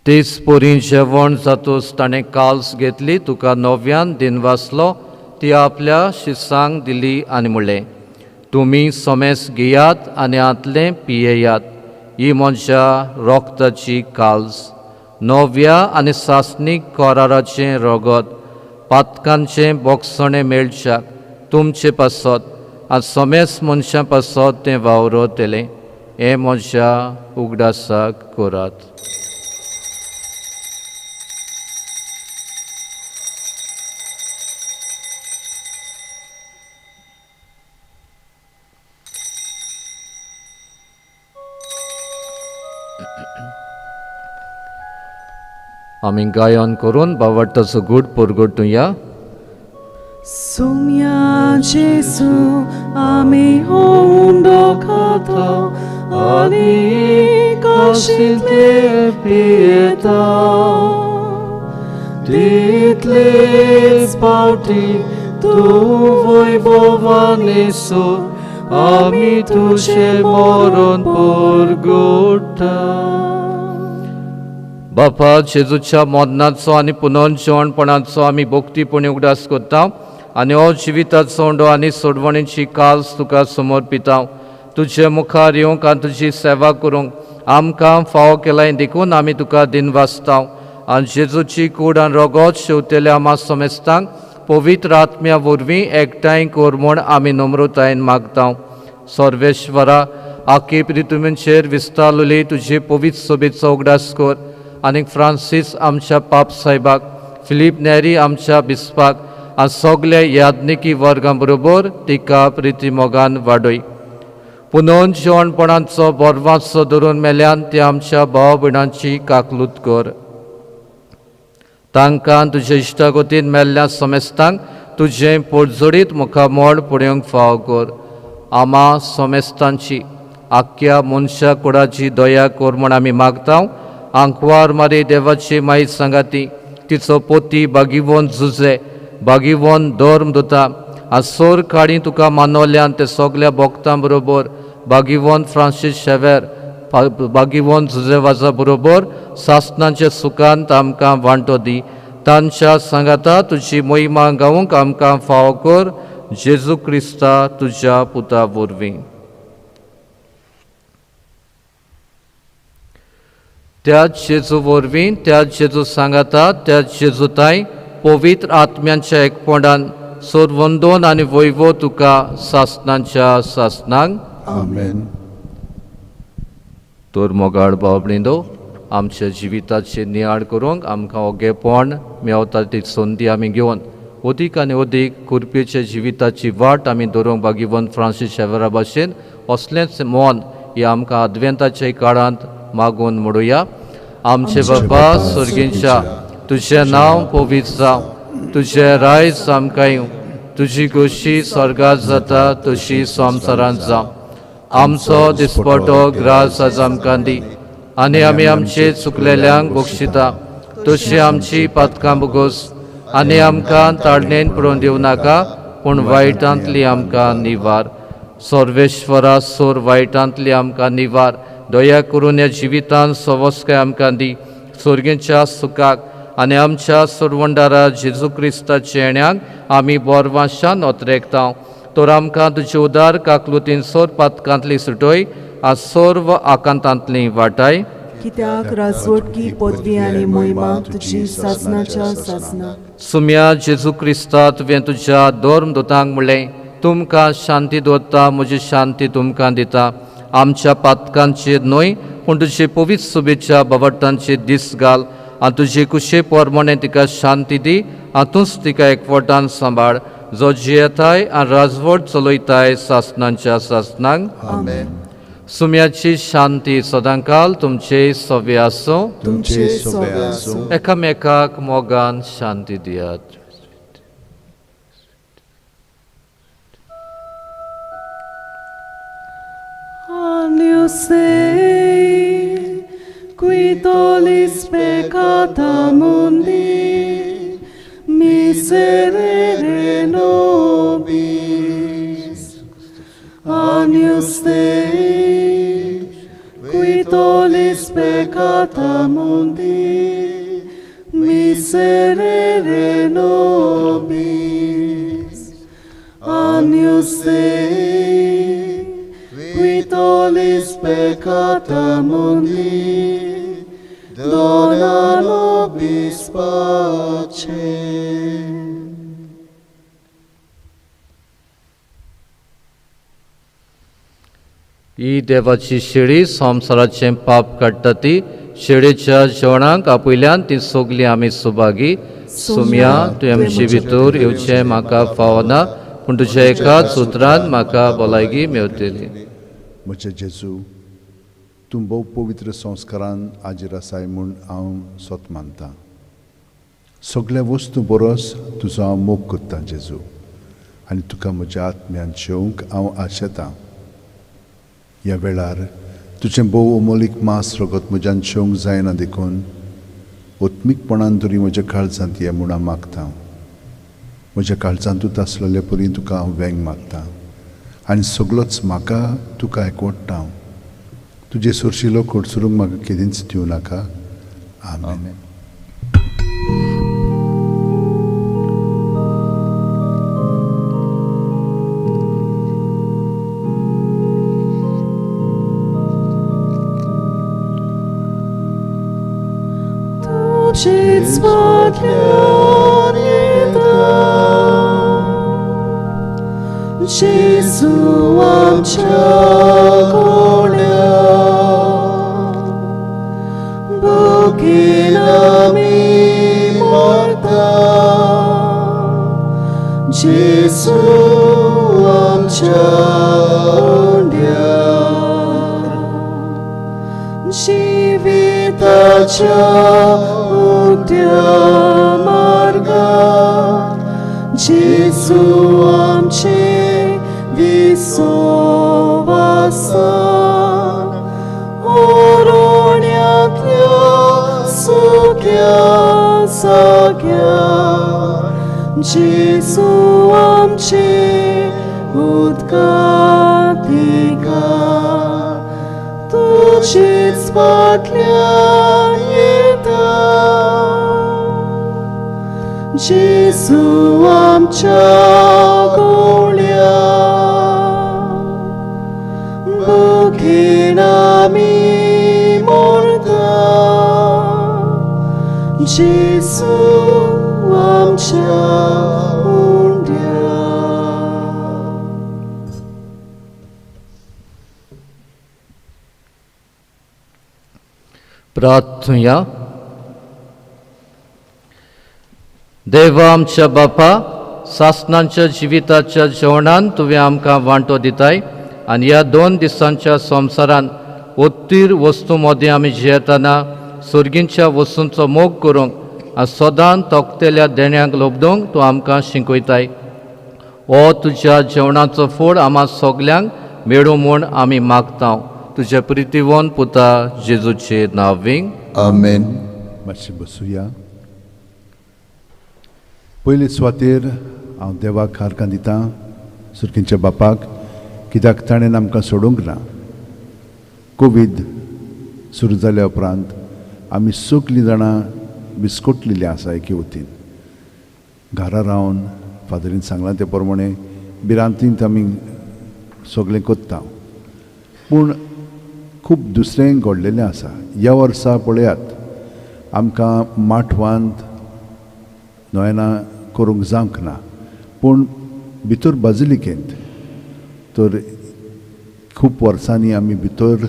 तेच परी जेवण जातूच ताणें काल्स घेतली, तुका नव्यान दिनवासलो, ती आपल्या शिसांक दिली आनी म्हणलें, तुमी सोमेस घेयात आनी हांतलें पियेयात, ही म्हज्या रोगताची काल्स, नव्या आनी सासणीक कराराचें रगत, पातकांचें बोगसणें मेळच्याक तुमचे पासत आनी सोमेस मनशां पासत तें वावरतलें. हें म्हज्या उगडासाक करात. आमी गायन करून बावडटाचो गूट परगटुया. Sumia Jesu, आमी उंडो खाता आनी काशींतले पियेता. तितलेच पावटी तूं वैभवानेसो आमी तुजें मरण परगट्टा. बापा जेजूच्या मरणाचो आनी पुनर्जिवणपणाचो आमी भक्तीपणी उगडास करता आनी हो जिविताचो उंडो आनी सोडवणीची काल्स तुका समर्पिता. तुजे मुखार येवंक आनी तुजी सेवा करूंक आमकां फावो केलाय देखून आमी तुका दिनवासता. आनी जेजूची कूड आनी रगत शेवतेल्या आमा समेस्तांक पवित्र आत्म्या वरवीं एकठांय कर म्हूण आमी नम्रतायेन मागता. सर्वेश्वरा, आखी प्रितुमीचेर विस्तारलेली तुजे पवित्र सोबेचो उगडास कर आनी फ्रांसीस आमच्या पाप साहेबाक, फिलीप नेरी आमच्या बिस्पाक आनी सगल्या याज्ञिकी वर्गां बरोबर तिका प्रिती मोगान वाडय. पुनोन जिवणपणाचो बोरवाचो धरून मेल्यान ते आमच्या भाव भयणांची काकलूत कर. तांकां तुजे इश्टागतीन मेल्ल्या समेस्तांक तुजें पोटजोडीत मुखामळ पळोवंक फावो कर. आमा समेस्तांची आख्या मनशा कुडाची दया कर म्हूण आमी मागता. आंकवार मारी देवाची माई सांगाती तिचो पोती बागिवोन जुजे बागिवोन धर्म दुता आनी सोर काळी तुका मानवल्यान ते सगल्या भक्तां बरोबर बागिवोन फ्रांसीस शेवेर बागिवोन जुजे वाजा बरोबर सासनाच्या सुखांत आमकां वांटो दी. तांच्या सांगाता तुजी मोहिमा गावंक आमकां फावो कर. जेजू क्रिस्ता तुज्या पुता वरवीं. त्याच जेजू वरवीं, त्याच जेजू सांगाता, त्याच जेजूताय पवित्र आत्म्यांच्या एकपणान सोरवंदोन आनी वैभव तुका सासनाच्या सासनांक. आमेन. तर मोगाळ भाव-भयणींनो, आमच्या जिविताचे नियाळ करूंक आमकां ओगेपण मेवता ती संदी आमी घेवन अदीक आनी अदीक कुरपेच्या जिविताची वाट आमी दवरूंक बागिवन फ्रांसीस शेवरा भाशेन असलेंच मन हे आमकां आदवेंताच्या काळांत मागून म्हणुया. आमचे बाबा सर्गींच्या, तुजें नांव पवित्र जावं, तुजें रायज आमकां येवं, तुजी गोशी स्वर्गात जाता तशी संवसारांत जावं. आमचो दिसपटो ग्रास आज आमकां दी आनी आमी आमचे चुकलेल्यांक बक्षिता तशी आमची पातकां बोगोस आनी आमकां ताळणेन पडोवन दिवं नाका, पूण वायटांतली आमकां निवार. सर्वेश्वरा, सोर वायटांतली आमकां निवार. दया करून ह्या जिवितान सवस्काय आमकां दी. सोर्गेच्या सुखाक आनी आमच्या सोडवंडारा जेजू क्रिस्ताच्या येण्याक आमी बोरवाशान ओतरेकता. तर आमकां तुजे उदार काकलुतीन सोर पातकांतली सुटय आनी सर्व आकांतांतली वाटाय. कित्याक राजवटकी पदवी आनी मोहिमा तुजी सासनाच्या सासना. सुम्या जेजू क्रिस्ता, तुवें तुज्या धर्म दुतांक म्हणलें, तुमकां शांती दवरता, म्हजी शांती तुमकां दिता. आमच्या पातकांचेर न्हय पूण तुजे पवित्र सुबेच्या बावटांचेर दीस घाल आनी तुजे कुशे प्रमाणे तिका शांती दी आनी तूंच तिका एकवटान सांबाळ, जो जियेताय आनी राजवट चलयताय सासनांच्या सासनांक. आमेन. सुम्याची शांती सदांकाल तुमचे सवे आसूं. तुमचे सोबे आसूं. एकामेकाक मोगान शांती दियात. Agnus Dei, qui tollis peccata mundi, miserere nobis. Agnus Dei, qui tollis peccata mundi, miserere nobis. Agnus Dei, qui tollis peccata mundi, dona nobis pace. ही देवाची शेळी संवसाराचें पाप काडटा ती शेळेच्या जेवणाक आपयल्यान ती सगळीं आमी सुभागी. सुम्या, तुवें आमचे भितर येवचें म्हाका फावना, पूण तुज्या एकाच उतरान म्हाका भलायकी मेवतली. म्हजे जेजू, तूं भोव पवित्र संस्कारान हाजीर आसाय म्हूण हांव सोत मानता. सगळ्या वस्तू बरोस तुजो हांव मोग करतां जेजू, आनी तुका म्हज्या आत्म्यान शेवंक हांव आशेतां. ह्या वेळार तुजें भोव अमोलीक मांस रगत म्हज्यान शेवंक जायना देखून आत्मीकपणान तरी म्हज्या काळजांत ये म्हूण हांव मागतां. म्हज्या काळजांतूच आसलेले परी तुका हांव वेंग मागतां आनी सगळोच म्हाका तुका एकवडटा. तुजे सोरशिलो कोडसरूंक म्हाका केदींच दिवं नाका. आमेन. तुजेच फाटल्यान येता जेजू आमच्या कोण्या, भुकेन आमी मरता जेजू आमच्या उंड्या. जिविताच्या उक्त्या मार्गार जेजू आमचे विसव आसा. ओरोण्यातल्या सुक्या जाग्यार जेजू आमचे उदका थिकार. तुजेच फाटल्यान येता जेजू आमच्या गोळ्या, भुकेन आमी मरता जेजू आमच्या उंड्या. प्रार्थुया. देवा आमच्या बापा, सासनांच्या जिविताच्या जेवणान तुवें आमकां वांटो दिताय आनी ह्या 2 दिसांच्या संवसारान उत्तीर वस्तू मदीं आमी जियेतना सर्गींच्या वस्तूंचो मोग करूंक आनी सदां तोखतेल्या देण्यांक लोबदूंक तूं आमकां शिकयताय. हो तुज्या जेवणाचो फोड आमा सगल्यांक मेळूं म्हूण आमी मागता. तुज्या प्रितीवन पुता जेजूचे नांवींग आमेन. मातशें बसुया. पयले सुवातेर हांव देवाक हारकां दितां, सुरकींच्या बापाक, कित्याक ताणें आमकां सोडूंक ना. कोवीड सुरू जाल्या उपरांत आमी सगलीं जाणां बिस्कोटलेलीं आसा एके वतीन. घरा रावन फादरीन सांगलां ते प्रमाणे भिरांतींत आमी सगळें करता, पूण खूब दुसरें घडलेलें आसा. ह्या वर्सा पळयात आमकां माठवांत नोयना करूंक जावंक ना, पूण भितर बाजिलिकेंत तर खूब वर्सांनी आमी भितर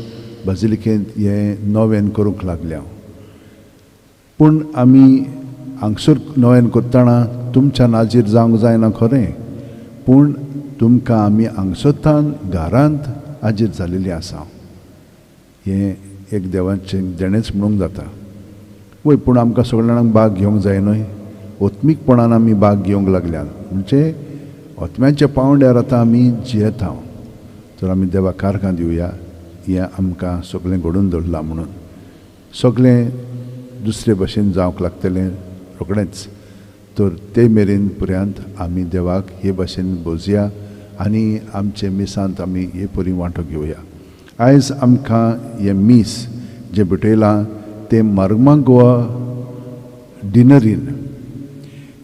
बाजिलिकेंत हें नोवेन करूंक लागल्या. पूण आमी हांगसर नोवेन करतना तुमच्या नाजीर जावंक जायना खरें, पूण तुमकां आमी हांगसरतान घरांत हाजीर जालेली आसा. हें एक देवाचें देणेंच म्हणूंक जाता. वय, पूण आमकां सगळ्या जाणांक भाग घेवंक जाय न्हय. आत्मीकपणान आमी भाग घेवंक लागल्यात, म्हणजे आत्म्याच्या पांवड्यार आतां आमी जियेता. तर आमी देवाक कारकां दिवया, हें आमकां सगळें घडून दवरलां म्हणून. सगळें दुसरे भशेन जावंक लागतलें रोखडेंच, तर ते मेरेन पर्यंत आमी देवाक हे भशेन बोजया आनी आमचे मिसांत आमी हे परी वांटो घेवया. आयज आमकां हें मीस जें भेटयलां तें मार्मागोवा डिनरीन.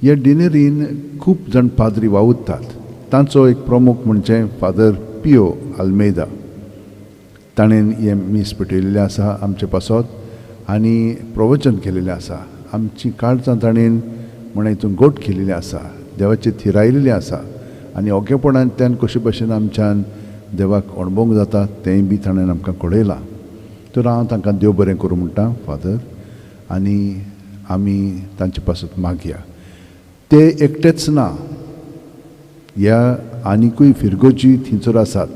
ह्या डिनरीन खूब जाण पाद्री वावुरतात. तांचो एक प्रमुख म्हणजे फादर पियो आल्मेदा. ताणें हें मीस पेटयलेलें आसा आमचे पासत आनी प्रवचन केलेलें आसा. आमची काळजां ताणें म्हण हितून गोट केलेलें आसा, देवाचें थिरायलेलें आसा आनी ओगेपणांतल्यान कशे भशेन आमच्यान देवाक अणभवंक जाता तेंय बी ताणें आमकां कळयलां. तर हांव तांकां देव बरें करूं म्हणटा फादर, आनी आमी तांचे पासत मागया. ते एकटेच ना, ह्या आनिकूय फिरगोजी थंयसर आसात.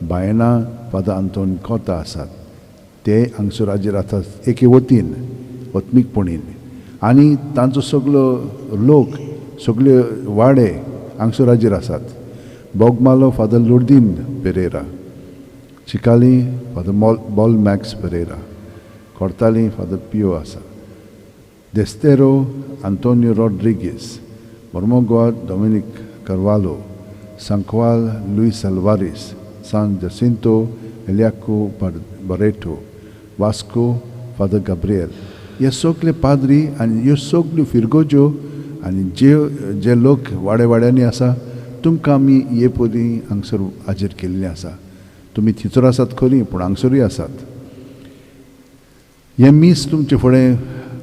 बायना फादर आंतोन कोता आसात, ते हांगसर हाजीर आसात एके वतीन आत्मीकपणीन. आनी तांचो सगलो लोक सगळे वाडे हांगसर हाजीर आसात. Bogmalo father Lourdin Pereira, Chicalim father Bol Max Pereira, Cortalim father Pio आसा, Destero Antonio Rodrigues, Mormugao Dominic Carvalho, Sancoale Luis Alvares, San Jacinto Eliaco Barreto, Vasco father Gabriel. हे सगळे पाद्री आनी ह्यो सगल्यो फिरगोज्यो आनी जे जे लोक वाडे वाड्यांनी आसा तुमकां आमी हे पयलीं हांगसर हाजीर केल्ली आसा. तुमी थिंचर आसात खरी पूण हांगसरूय आसात. हें मीस तुमचे फुडें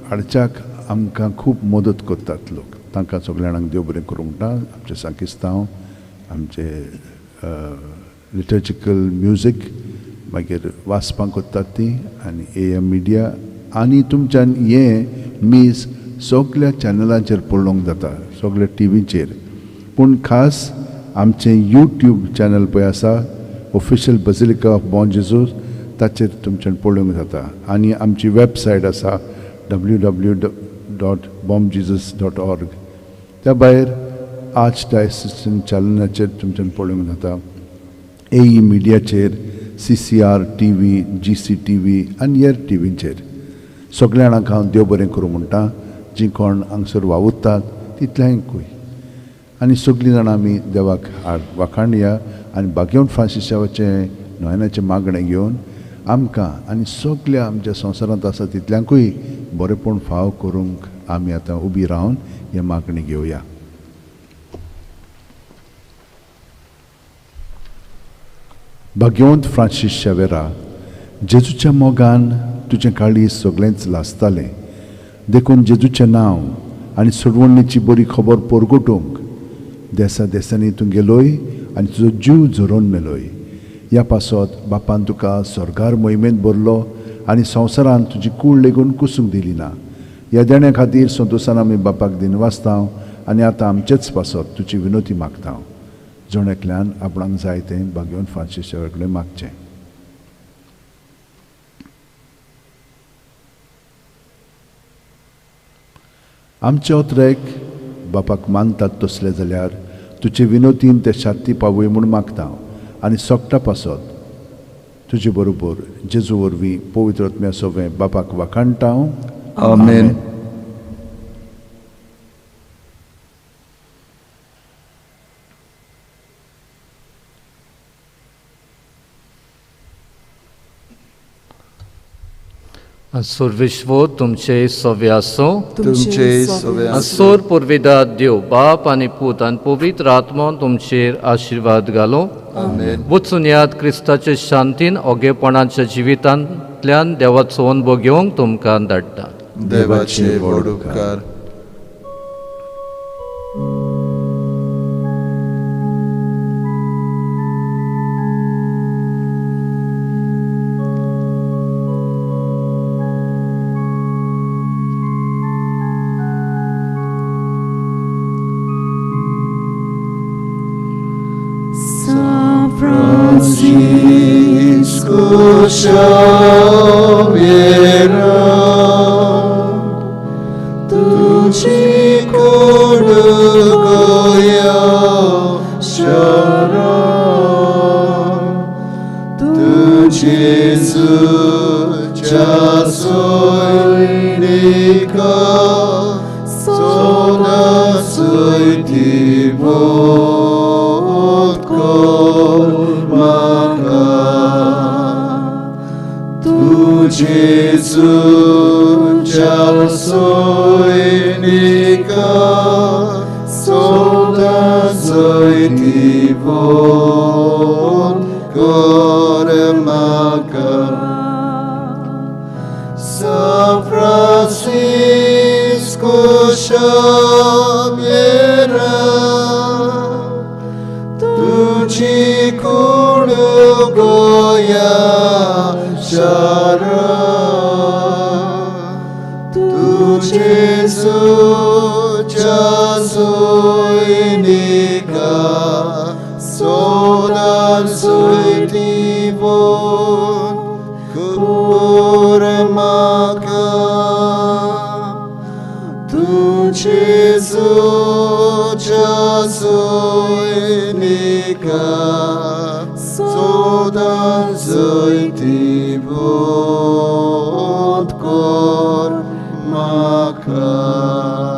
हाडच्याक आमकां खूब मदत करतात लोक. तांकां सगल्या जाणांक देव बरें करूंक म्हणटा. आमचें सांकिस्तांव, आमचें लिटर्जिकल म्युजीक मागीर वाचपाक करतात ती आनी ए एम मिडिया आनी तुमच्यान हें मीस सगल्या चॅनलांचेर पळोवंक जाता, सगल्या टिवीचेर. पूण खास आमचें यूट्यूब चॅनल पळय आसा official basilica of Bom Jesus, ताचेर तुमच्यान पळोवंक जाता. आनी आमची वेबसायट आसा www.bomjesus.org. त्या भायर आर्च डायसिसन चॅनलाचेर तुमच्यान पळोवंक जाता, ए ई मिडियाचेर, CCR TV, GCTV आनी हेर टिवींचेर. सगल्या जाणांक हांव देव बरें करूं म्हणटा, जीं कोण हांगसर वावुरतात तितल्यांकूय. आनी सगळीं जाणां आमी देवाक वाखाणया आनी भाग्यवंत फ्रांसीस शावाचें नोयनाचें मागणें घेवन आमकां आनी सगल्या आमच्या संवसारांत आसा तितल्यांकूय बरेंपण फाव करूंक आमी आतां उबी रावन हें मागणें घेवया. भाग्यवंत फ्रांसीस शावेरा, जेजूच्या मोगान तुजें काळीज सगळेंच लासतालें, देखून जेजूचें नांव आनी सोडवणीची बरी खबर परगटूंक देसा देसांनी तूं गेलोय आनी तुजो जीव झरोवन मेलोय. ह्या पासत बापान तुका स्वर्गार मोहिमेंत भरलो आनी संवसारान तुजी कूड लेगून कुसूंक दिली ना. ह्या देण्या खातीर संतोशान आमी बापाक दिनवासता आनी आतां आमचेच पासत तुजी विनोती मागता. जण एकल्यान आपणाक जाय तें भाग्यवंत फ्रांसीस शावेरा कडेन मागचें. आमचे ओतरेक बापाक मानतात तसले जाल्यार तुजे विनोतीन ते शांती पावय म्हूण मागता आनी सोकटा पासत तुजे बरोबर जेजू वरवीं पवित्र आत्म्या सोवें बापाक वाखाणटा. आमेन. सर्वेश्वर तुमचे सवे आसूं, तुमचे सवे आसूं. सोर पुर्विदा देव बाप आनी पूत आनी पवित्र आत्मो तुमचेर आशिर्वाद घालूं. वचून याद क्रिस्ताचे शांतीन ओगेपणाच्या जिवितांतल्यान देवाचो अनुभव घेवंक तुमकां धाडटा. देवाचे व्हड उपकार. Francisco Xaviera, tu ci cordoglio sarà, tu Gesù già soinica, sola sui ti vot cor maca. Tu Gesù già soinica, sola sui ti vot cor maca. San Francisco Xaviera, tu ci cordoglio sarà, tu Gesù già soinica, sola sui ti vot cor maca. जेजूच्या सैनिका सदां जैतिवंत कर म्हाका.